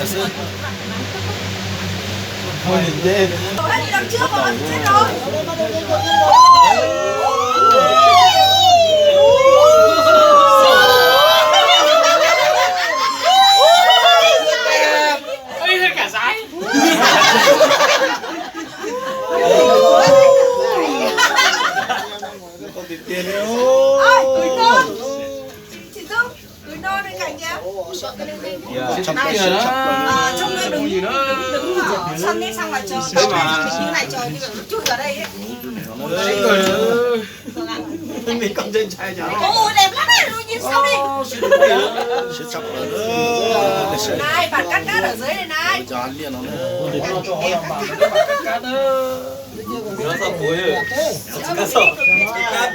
Ôi, nhìn ghê. Ôi, đi đằng trước rồi, chết rồi. Ôi, hơi cả dáng. Con tiền tiền đấy. Ôi, ôi, con. Chị, chị Dung. Gửi no bên cạnh kìa. Siết chặt, siết chặt. À, trông đây đúng, đúng, đúng, săn đi, xong lại chờ. Thế mà. Như này chờ, như kiểu chui vào đây ấy. Mình còn trên trai chứ. Ồ, đẹp lắm đấy, Dung, nhìn sau đi. Siết chặt rồi. Này, bản cắt cắt ở dưới này này. Ôi, cho ăn liền nó nữa. Em cắt cắt. Nyob txog kuv, nyob txog kuv,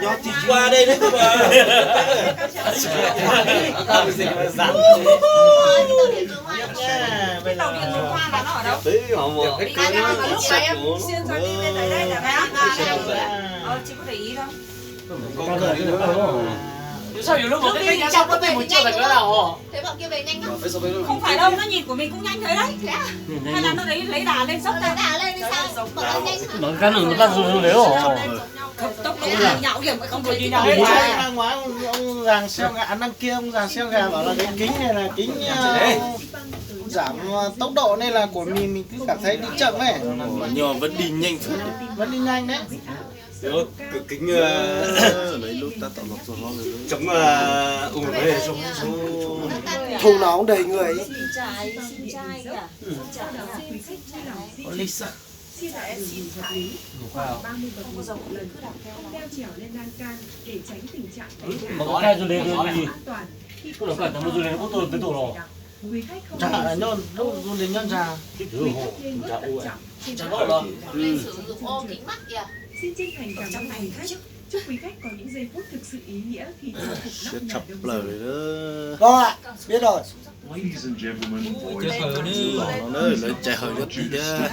nyob tsis qua đây nữa mà. Tao bị dịch mà dán. Cái tàu điện vừa qua là nó ở đâu? Tí họ mà. Đi ra ngoài lúc này em xuyên sang đi bên đấy đây là bé. Ờ, chị có để ý không? Con cờ đi nữa. Sao nhiều lúc mà cái kênh nó sắp có thêm một triệu là cỡ nào hả? Thế bọn kia về nhanh lắm. Không phải đâu, nó nhìn của mình cũng nhanh thế đấy. Hay là nó lấy, lấy đà lên dốc ra. Đà lên thì sao? Bọn nó nhanh hơn. Nó cắt nó cắt dù dù đấy hả? Tốc độ nhạo hiểm không có gì nhau. Hôm qua, hôm qua ông, ông già siêu gà, anh đăng kia ông già siêu gà bảo là cái kính này là kính, ờ, giảm, ờ, tốc độ nên là của mình mình cứ cảm thấy đi chậm ấy. Ủa, nhưng mà vẫn đi nhanh phết. Vẫn đi nhanh đấy. Ủa, cửa kính, ờ, chống, ờ, ù đấy. Thùng nào cũng đầy người ấy. Ủa, Lisa. Một cái du lịch gì? Có là cả một du lịch quốc tế, tới tụ rồi. Nyob, nyob, du lịch nyob Nra. Chứ thứ hộ, Nra ua. Nra đó là. Xin chân thành cảm ơn. Chúc quý khách có những giây phút thực sự ý nghĩa khi chinh phục nóc nhà Đông Dương. Vâng ạ, biết rồi. Lawv tsaig hawm nyob tim thiab.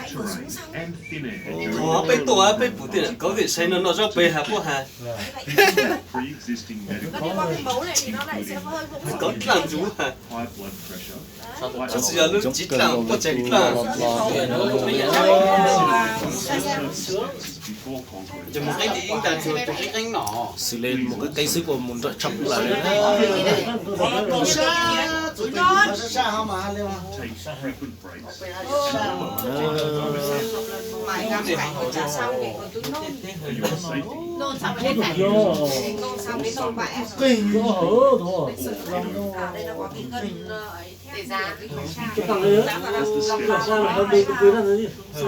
Peb tuaj peb pum tiam kaub tiam sai no noj zaub peb has puab has. Kaub dlaaj ntsuv has. Tab sis yog lub tsis dlaaj puab tseem dlaaj. Ces mus qeeb tim ib ntag, tus qeeb qeeb no. Xws li mus qeeb qeeb xwb kuj mus nrawm tshaj plaws li.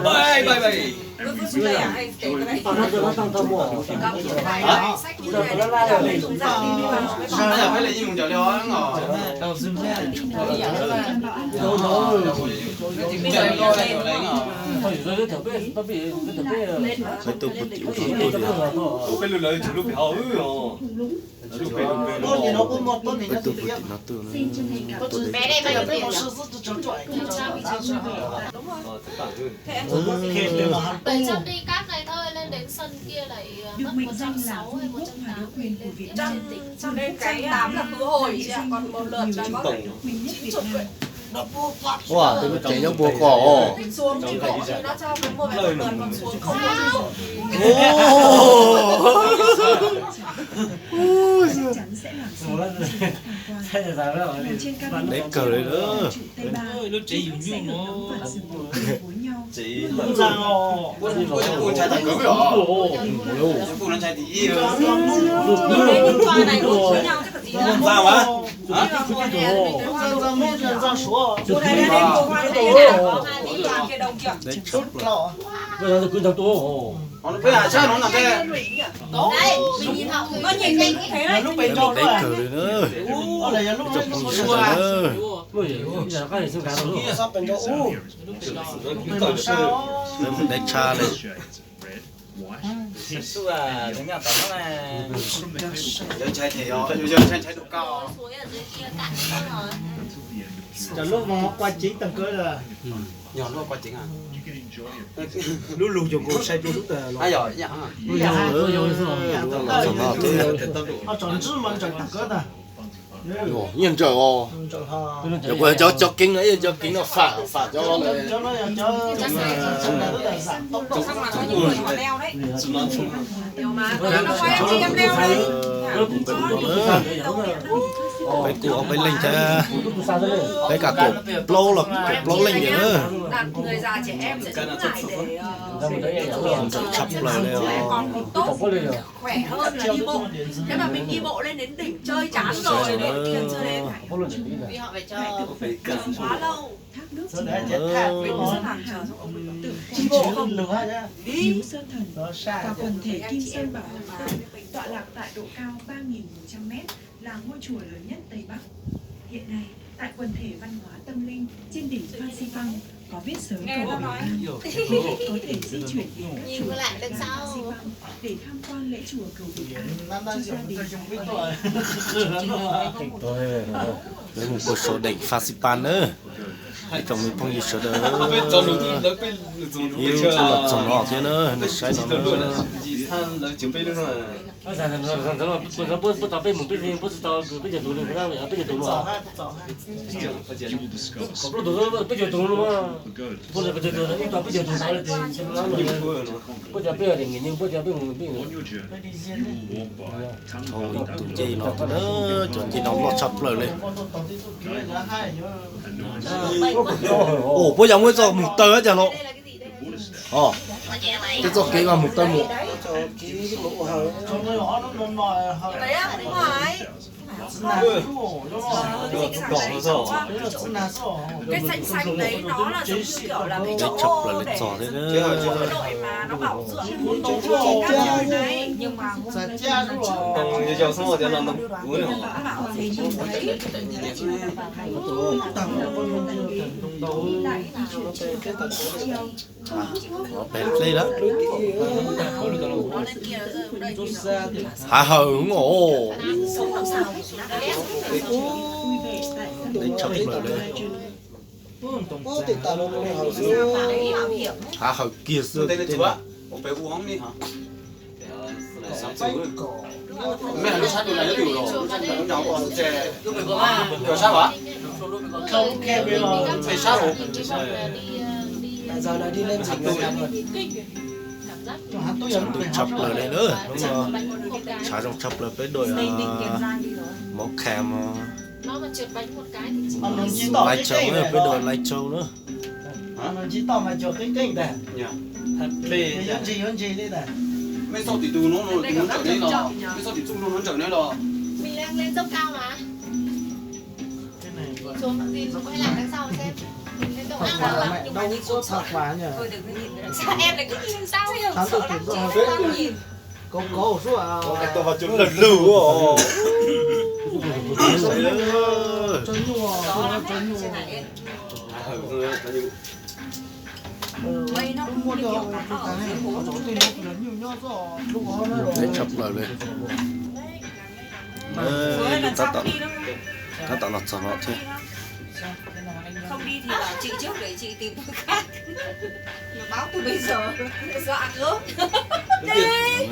Bye, bye, bye. Peb tuaj puag tim ub no tuaj. Peb tuaj puag tim no tuaj. Ở trong đây cáp này thôi, lên đến sân kia lại, ờ, mất một trăm sáu hay một trăm tám để lên trên tỉnh. Trong đây cái tám là khứ hồi, chị ạ, còn một lượt là có thể chín chục vậy. Ua, tus no tseem nyob puag ko os. Xuống chứ bộ nó cho cái mua vé một lượt còn xuống không có. Ui, deb kawg li na. Deb tshaj plaws. Deb kawg li na. Ib tsoom phooj ywg sawv daws na. Deb tshaj li. Lub lug cov nkaus sai dua lub tag los. Tsom ntswb mas ntsaws tag kawb tag. Yeej nrawm os. Cov, cov keeb no, cov keeb no fam, fam cov Peb kuj ob peb leeg thiab, peb kaum plaub los kaum plaub leej lawm. Nrawm tshaj plaws li os. Thác nước Chùa Tháp Tự Hào, Núi Sơn Thần và quần thể Kim Sơn Bảo Thụ, tọa lạc tại độ cao ba nghìn một trăm mét, là ngôi chùa lớn nhất Tây Bắc. Hiện nay, tại quần thể văn hóa tâm linh trên đỉnh Phan Xipang có viết sớ cầu bình an. Quý vị có thể di chuyển đến các chùa tại Phan Xipang để tham quan lễ chùa cầu bình an cho gia đình và Peb mus puag saum đỉnh Phan Xipang na. Ib tsoom me phooj ywg sawv daws, ib lub los txog no thiab na, nej saib no na. Thaum ib tug ncej no thiab na, cov ncej no loj tshaj plaws li. Ua puab yog muaj ib txoj mus taw cas no. Tej txoj kev mus taw mus. Tshaj plaws li txog thiab. Pem dlej lawm. Hav hawm os. Tshaj plaws li. Hav hawm kiag xwb. Tshaj plaws li na, hnub no tshav zoo tshaj plaws peb dua mov kham Lai Châu na, peb dua Lai Châu na. Tshaj plaws li. Tab tom los txog no thiab.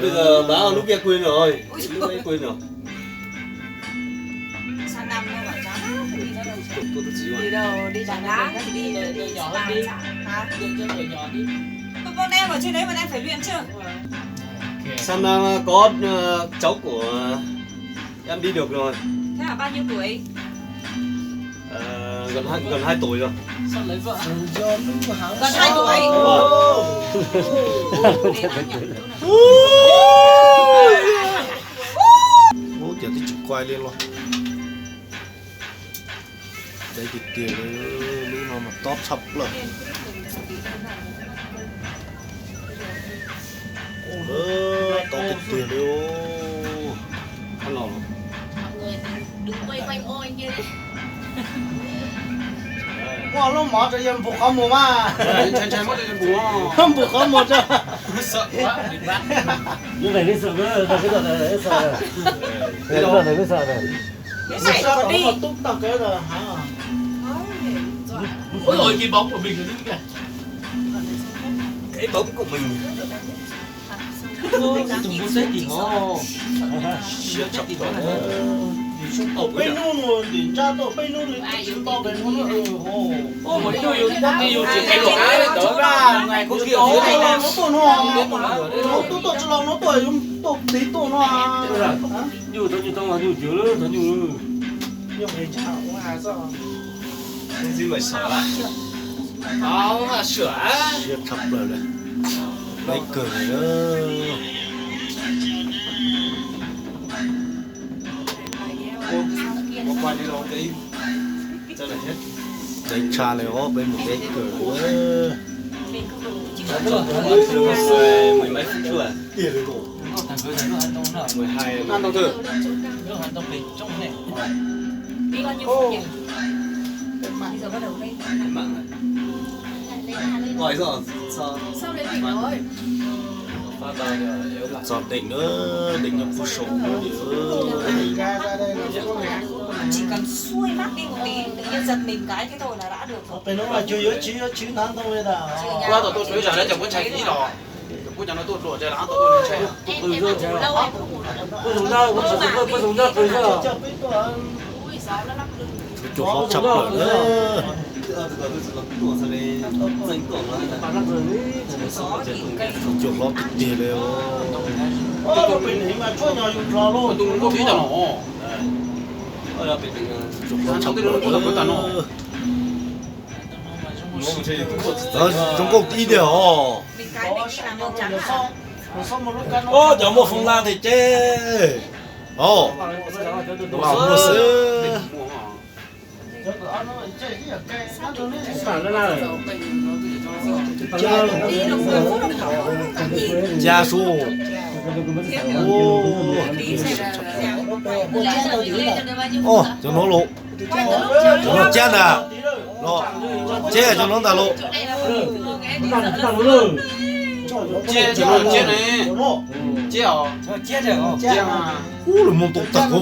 Bây giờ báo lúc kia quên rồi. Lúc nãy quên rồi. Sao năm có, ờ, cháu của em đi được rồi. Thế là bao nhiêu tuổi? Ờ, gần hai, gần hai tuổi rồi. Sao lấy vợ? Gần hai tuổi. Ồ. Ub, cov twb tsis quay li los. Deb tiag tiag li, lub no mas tob tshaj plaws. Tob tiag tiag li. Muaj lub mov rau yawg npus qhov muag mas. Npus qhov muag rau. Lub neeg lub xav, lub neeg lub xav. Ôi rồi, cái bóng của mình là cái bóng của mình. Ôi, tôi mua set thì khó. Siết chặt rồi. Peb hnub no ntim ntsaj tuaj peb hnub li tsis tau peb hnub no. Hnub tuaj no, hnub tuaj tuaj tsis los hnub tuaj tuaj tiv tuaj no. Nyuj tau nyuj tau nyuj cwv tau nyuj. Siab tshaj plaws li. Peb kawg li. Peb tshaj li os, peb mus peb kawg. Txog deem na, deem nyob puag saum no li. Peb hnub mas cuag yuav tswv yuav tswv hnav ntoo li tas. Kuv tab tom tuaj tsuav ib zag na, cov kuv ntshai ib los, kuv cov no tuaj dluam ces lam tau tuaj ntshai. Kuv zoo na, kuv tsis tau tuaj, kuv zoo na, kuv zoo. Cua hlob tshaj plaws na. Cua hlob tiag tiag li. Cua hlob tshaj plaws. Zoo nkauj tib tiag os. Cov muaj foob lab thiab ces. Os, muaj xwb. Ca su. Os, cov no los, cov no cab ntag. Los, cab cov no ntag los. Cab cov no cab ne. Cab os. Ub, lawv mus tau tag kod. Cov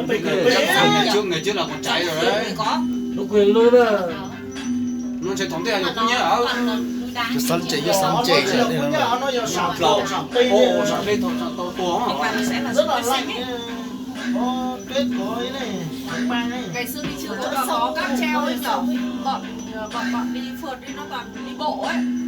pem kws pem, cov pem kws lub na. Cov xav cem, cov xav cem.